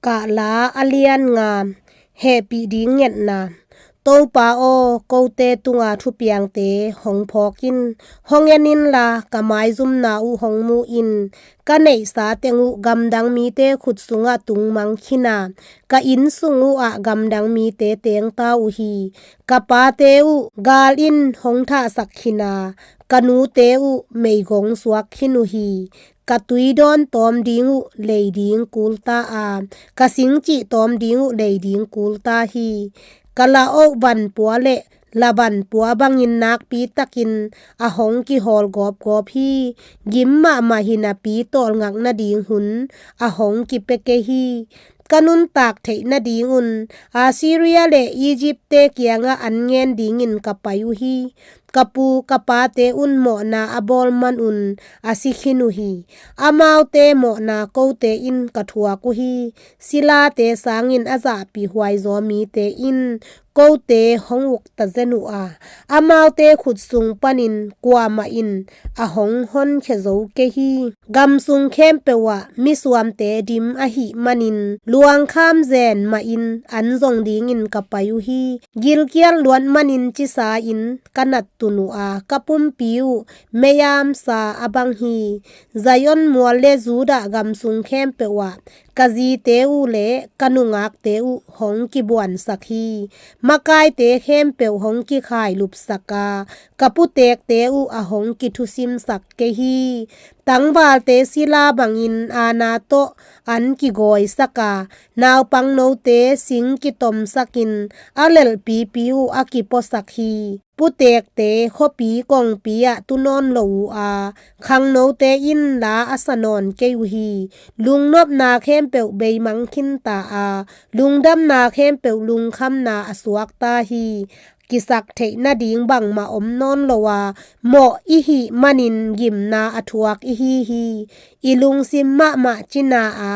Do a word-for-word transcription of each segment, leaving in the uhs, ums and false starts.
Kahla a lian nga. Hehpih ding ngetna. Topa aw, kote tunga thupiangte hong phawk in. Hong en inla, ka maizumna uh hong mu in. Ka neihsa teng uh gamdang mite khut sungah tungmang khin a, ka inn sung uh ah gamdang mite tengta uh hi. Ka pate uh gal in hong thahsak khin a, ka nute uh meigong suak khin uh hi. Ka tuidawn tawm ding uh lei ding kulta a, ka singcih tawm ding uh lei ding kulta hi. Ka la-oh vanpua le la vanpua bangin nakpi takin a hong kihawl gawpgawp hi. Gim mahmah hi napi tawlngak nading hun a hong kipia kei hi. Ka nuntak theih nadingun Assyria le Egypt-te kiangah an ngen dingin ka pai uh hi. Ka pu ka pate un mawhna a bawl manun a si khin uh hi. Amaute mawhna kote in ka thuak uh hi. Silate sangin a zahpih huaizaw mite in kote hong uk tazen uh a, amaute khut sung panin kuamah in a hong honkhia zo kei hi. Gam sung khempeuh ah misuamte dim ahih manin luangkham zen mahin an zong dingin ka pai uh hi. Gilkial luat manin cisa in ka nattun uh a, ka pumpi uh meiamsa a bang hi. Zion mual le Judah gam sung khempeuh ah ka zite uh le ka nungakte uh hong kibuansak hi. Makaite khempeuh hong kikhailupsak a, ka putekte uh a hong kithusimsak kei hi. Tangvalte sila bangin aana tawh an kigawisak a, naupangnote sing kitomsakin a lelhpipi uh a kipuasak hi. Putekte khuapi kongpi ah tu nawn lo uh a, khangnote in la a sa nawn kei uh hi. Lungnopna khempeuh beimang khinta a, lungdamna khempeuh lungkhamna a suakta hi. Kisak theih nading bangmah om nawn lo a, mawh i hih manin gimna a thuak i hi hi. I lungsim mahmah cina a,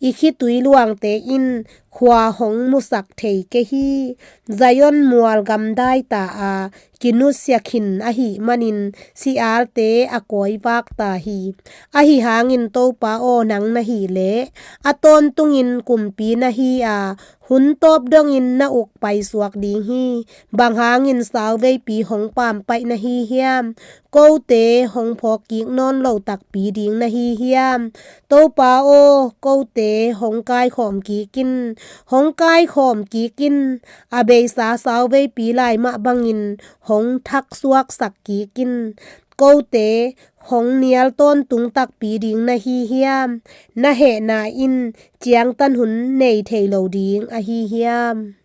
i khitui luangte in khua hong musak thei kei hi. Zion mual gamdaita a, kinusia khin ahih manin sialte a kawivakta hi. Ahi hangin Topa aw, nang na hih leh a tawntungin kumpi na hi a, hun tawp dongin na uk paisuak ding hi. Bang hangin sauveipi hong paampaih na hi hiam? Kote hong phawk kik nawn lo takpi ding na hi hiam? Topa aw, kote hong kaikhawm kik in, hong kaikhawm kik in. A beisa sauveipi lai mah bangin hong thaksuaksak kik in. Kote hong nial tawntung takpi ding na hi hiam? Na hehna in ciangtan hun nei thei lo ding ahi hiam?